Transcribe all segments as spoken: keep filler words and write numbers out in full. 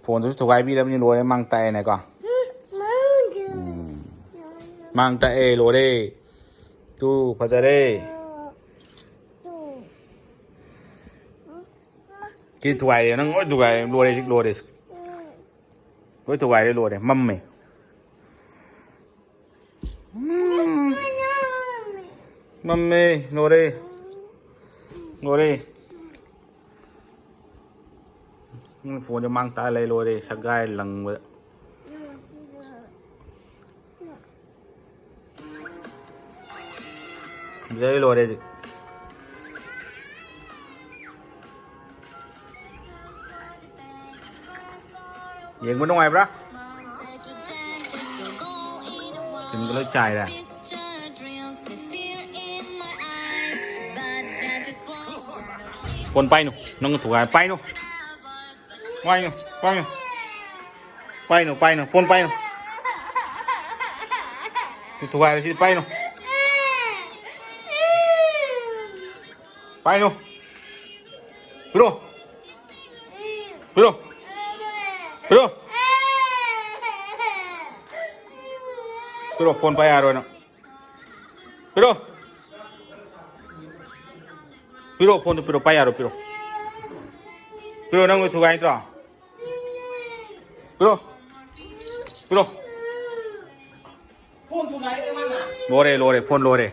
ꯐꯣꯟꯗꯨꯁꯨ ꯊꯨꯒꯥꯏꯕꯤꯔꯕꯅꯤ, ꯂꯣꯏꯔꯦ, ꯃꯥꯡ ꯇꯥꯛꯑꯦꯅꯦꯀꯣ꯫ ꯎꯝ꯫ ꯃꯥꯡ ꯇꯥꯛꯑꯦ, ꯂꯣꯏꯔꯦ꯫ ꯇꯨ, ꯐꯖꯔꯦ꯫ ꯀꯤ ꯊꯨꯒꯥꯏꯔꯦ, ꯅꯪ ꯂꯣꯏ ꯊꯨꯒꯥꯏꯔꯦ, ꯂꯣꯏꯔꯦ, ꯂꯣꯏꯔꯦ꯫ ꯂꯣꯏ ꯊꯨꯒꯥꯏꯔꯦ, ꯂꯣꯏꯔꯦ, ꯃꯝꯃꯦ꯫ ꯎꯝ꯫ ꯃꯝꯃꯦ, ꯂꯣꯏꯔꯦ꯫ ꯂꯣꯏꯔꯦ꯫ ꯅꯪ ꯐꯣꯟꯁꯦ ꯃꯥꯡ ꯇꯥ ꯂꯩ, ꯂꯣꯏꯔꯦ, ꯁꯒꯥꯏ ꯂꯪꯕꯗ꯫ ꯐꯖꯔꯦ, ꯂꯣꯏꯔꯦ ꯍꯧꯖꯤꯛ꯫ ꯌꯦꯡꯕ ꯅꯨꯡꯉꯥꯏꯕ꯭ꯔꯥ? ꯁꯤꯟꯒ ꯂꯣꯏ ꯆꯥꯏꯔꯦ꯫ ꯐꯣꯟ ꯄꯥꯏꯅꯨ, ꯅꯪ ꯊꯨꯒꯥꯏ, ꯄꯥꯏꯅꯨ꯫ ꯄꯥꯏꯅꯨ, ꯄꯥꯏꯅꯨ꯫ ꯄꯥꯏꯅꯨ, ꯄꯥꯏꯅꯨ, ꯐꯣꯟ ꯄꯥꯏꯅꯨ꯫ ꯁꯤ ꯊꯨꯒꯥꯏꯔꯦ, ꯁꯤ ꯄꯥꯏꯅꯨ꯫ ꯄꯥꯏꯅꯨ꯫ ꯄꯤꯔꯣ꯫ ꯄꯤꯔꯣ꯫ ꯄꯤꯔꯣ꯫ ꯄꯤꯔꯣ, ꯐꯣꯟ ꯄꯥꯏ ꯌꯥꯔꯣꯏ ꯅꯪ꯫ ꯄꯤꯔꯣ꯫ ꯄꯤꯔꯣ, ꯐꯣꯟꯗꯣ ꯄꯤꯔꯣ, ꯄꯥꯏ ꯌꯥꯔꯣꯏ, ꯄꯤꯔꯣ꯫ ꯄꯤꯔꯣ, ꯅꯪ ꯊꯨꯒꯥꯏ ꯅꯠꯇ꯭ꯔꯣ? ꯄꯤꯔꯣ꯫ ꯄꯤꯔꯣ꯫ ꯐꯣꯟ ꯊꯨꯒꯥꯏꯔꯦ ꯃꯥꯅ꯫ ꯂꯣꯏꯔꯦ, ꯂꯣꯏꯔꯦ, ꯐꯣꯟ ꯂꯣꯏꯔꯦ꯫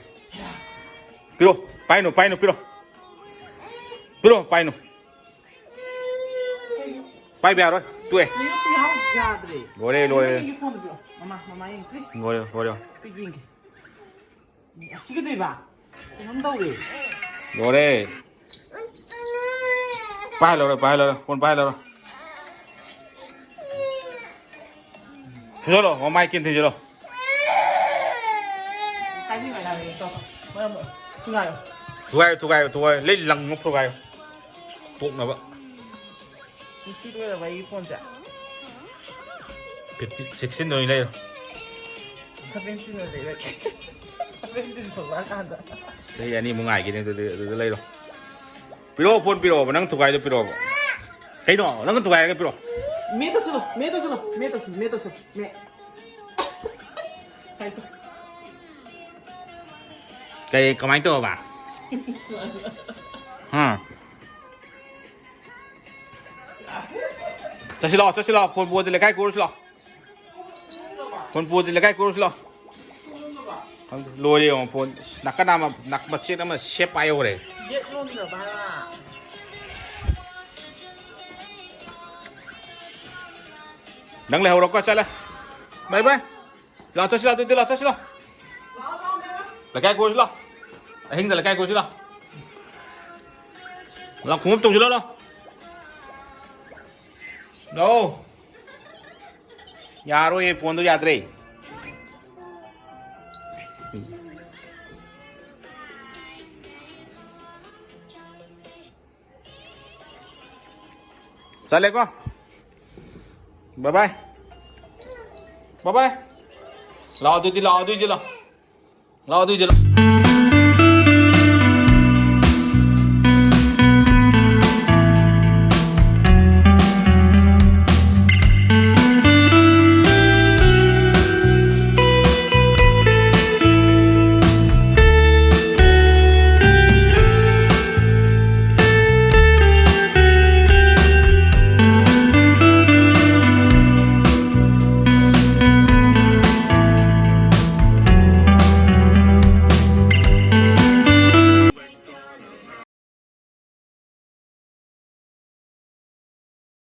ꯄꯤꯔꯣ, ꯄꯥꯏꯅꯨ, ꯄꯥꯏꯅꯨ, ꯄꯤꯔꯣ꯫ ꯄꯤꯔꯣ, ꯄꯥꯏꯅꯨ꯫ ꯄꯥꯏꯕ ꯌꯥꯔꯣꯏ, ꯇꯣꯛꯑꯦ꯫ ꯅꯌꯨꯝ ꯌꯥꯎ ꯌꯥꯗ꯭ꯔꯦ꯫ ꯂꯣꯏꯔꯦ, ꯂꯣꯏꯔꯦ꯫ ꯌꯦꯡꯒꯦ ꯐꯣꯟꯗꯣ ꯄꯤꯔꯣ꯫ ꯃꯃꯥ, ꯃꯃꯥ ꯌꯦꯡꯒꯦ, please꯫ ꯂꯣꯏꯔꯦ, ꯂꯣꯏꯔꯦ꯫ ꯄꯤꯛ ꯌꯦꯡꯒꯦ꯫ ꯑꯁꯤ ꯀꯩꯗꯧꯕ? ꯀꯩꯅꯣꯝ ꯇꯧꯔꯦ꯫ ꯂꯣꯏꯔꯦ꯫ ꯄꯥꯏ ꯂꯣꯏꯔꯦ, ꯄꯥꯏ ꯂꯣꯏꯔꯦ, ꯐꯣꯟ ꯄꯥꯏ ꯂꯣꯏꯔꯦ꯫ ꯊꯤꯖꯤꯜꯂꯣ, ꯃꯃꯥꯏ ꯀꯤꯟ ꯊꯤꯖꯤꯜꯂꯣ꯫ ꯀꯥꯏꯗꯤ ꯉꯥꯏ ꯂꯥꯛꯑꯦ, ꯇꯧ꯫ ꯃꯔꯝ ꯑꯣꯏ-, ꯊꯨꯒꯥꯏꯌꯣ꯫ ꯊꯨꯒꯥꯏꯌꯣ, ꯊꯨꯒꯥꯏꯌꯣ, ꯊꯨꯒꯥꯏꯌꯣ꯫ ꯂꯩ ꯂꯪꯉ ꯊꯨꯒꯥꯏꯌꯣ꯫ ꯄꯣꯛꯅꯕ꯫ ꯉꯁꯤ ꯂꯣꯏꯔꯕ ꯑꯩꯒꯤ ꯐꯣꯟꯁꯦ? Fifty, sixteen ꯑꯣꯏꯅ ꯂꯩꯔꯣ꯫ Seventeen ꯑꯣꯏꯅ ꯂꯩꯔꯒꯦ꯫ Seventeen ꯊꯣꯛꯂꯛꯑꯀꯥꯟꯗ꯫ ꯆꯍꯤ ꯑꯅꯤꯃꯨꯛ ꯉꯥꯏꯒꯤꯅꯦ ꯑꯗꯨꯗꯤ, ꯑꯗꯨꯗ ꯂꯩꯔꯣ꯫ ꯄꯤꯔꯛꯑꯣ, ꯐꯣꯟ ꯄꯤꯔꯛꯑꯣꯕ, ꯅꯪ ꯊꯨꯒꯥꯏꯗꯣ ꯄꯤꯔꯛꯑꯣꯕ꯫ ꯀꯩꯅꯣ? ꯅꯪ ꯊꯨꯒꯥꯏꯔꯒ ꯄꯤꯔꯛꯑꯣ꯫ ꯃꯦ ꯇꯧꯁꯤꯜꯂꯣ, ꯃꯦ ꯇꯧꯁꯤꯜꯂꯣ, ꯃꯦ ꯇꯧꯁꯤꯜꯂꯣ, ꯃꯦ ꯇꯧꯁꯤꯜꯂꯣ, ꯃꯦ꯫ ꯀꯩ, ꯀꯃꯥꯏꯅ ꯇꯧꯔꯕ? ꯍꯥ? ꯆꯠꯁꯤ ꯂꯥꯛꯑꯣ, ꯆꯠꯁꯤ ꯂꯥꯛꯑꯣ, ꯐꯣꯟ ꯄꯨꯔꯗꯤ ꯂꯩꯀꯥꯏ ꯀꯣꯏꯔꯨꯁꯤ ꯂꯥꯛꯑꯣ꯫ ꯐꯣꯟ ꯄꯨꯔꯗꯤ ꯂꯩꯀꯥꯏ ꯀꯣꯏꯔꯨꯁꯤ ꯂꯥꯛꯑꯣ꯫ ꯈꯪꯗꯦ, ꯂꯣꯏꯔꯦ ꯌꯦꯡꯉꯣ, ꯐꯣꯟ ꯅꯥꯀꯟ ꯑꯃ, ꯅꯥꯛ-, ꯃꯆꯦꯠ ꯑꯃ ꯁꯦꯞ ꯄꯥꯏꯍꯧꯔꯦ꯫ ꯒꯦꯠ ꯂꯣꯟꯈ꯭ꯔꯕ? ꯅꯪ ꯂꯩꯍꯧꯔꯣꯀꯣ, ꯆꯠꯂꯦ꯫ ꯕꯥꯏ ꯕꯥꯏ꯫ ꯂꯥꯛꯑꯣ, ꯆꯠꯁꯤ ꯂꯥꯛꯑꯣ, ꯑꯗꯨꯗꯤ ꯂꯥꯛꯑꯣ, ꯆꯠꯁꯤ ꯂꯥꯛꯑꯣ꯫ ꯂꯩꯀꯥꯏ ꯀꯣꯏꯔꯨꯁꯤ ꯂꯥꯛꯑꯣ꯫ ꯑꯍꯤꯡꯗ ꯂꯩꯀꯥꯏ ꯀꯣꯏꯔꯨꯁꯤ ꯂꯥꯛꯑꯣ꯫ ꯂꯥꯛꯑꯣ, ꯈꯣꯡꯎꯞ ꯇꯣꯡꯁꯤꯜꯂꯣ, ꯂꯥꯛꯑꯣ꯫ ꯂꯥꯛꯑꯣ꯫ ꯌꯥꯔꯣꯏꯌꯦ, ꯐꯣꯟꯗꯣ ꯌꯥꯗ꯭ꯔꯦ꯫ ꯆꯠꯂꯦꯀꯣ꯫ ꯕꯥꯏ ꯕꯥꯏ꯫ ꯕꯥꯏ ꯕꯥꯏ꯫ ꯂꯥꯛꯑꯣ ꯑꯗꯨꯗꯤ, ꯂꯥꯛꯑꯣ ꯑꯗꯨꯏꯗꯤ, ꯂꯥꯛꯑꯣ꯫ ꯂꯥꯛꯑꯣ ꯑꯗꯨꯏꯗꯤ, ꯂꯥꯛꯑꯣ꯫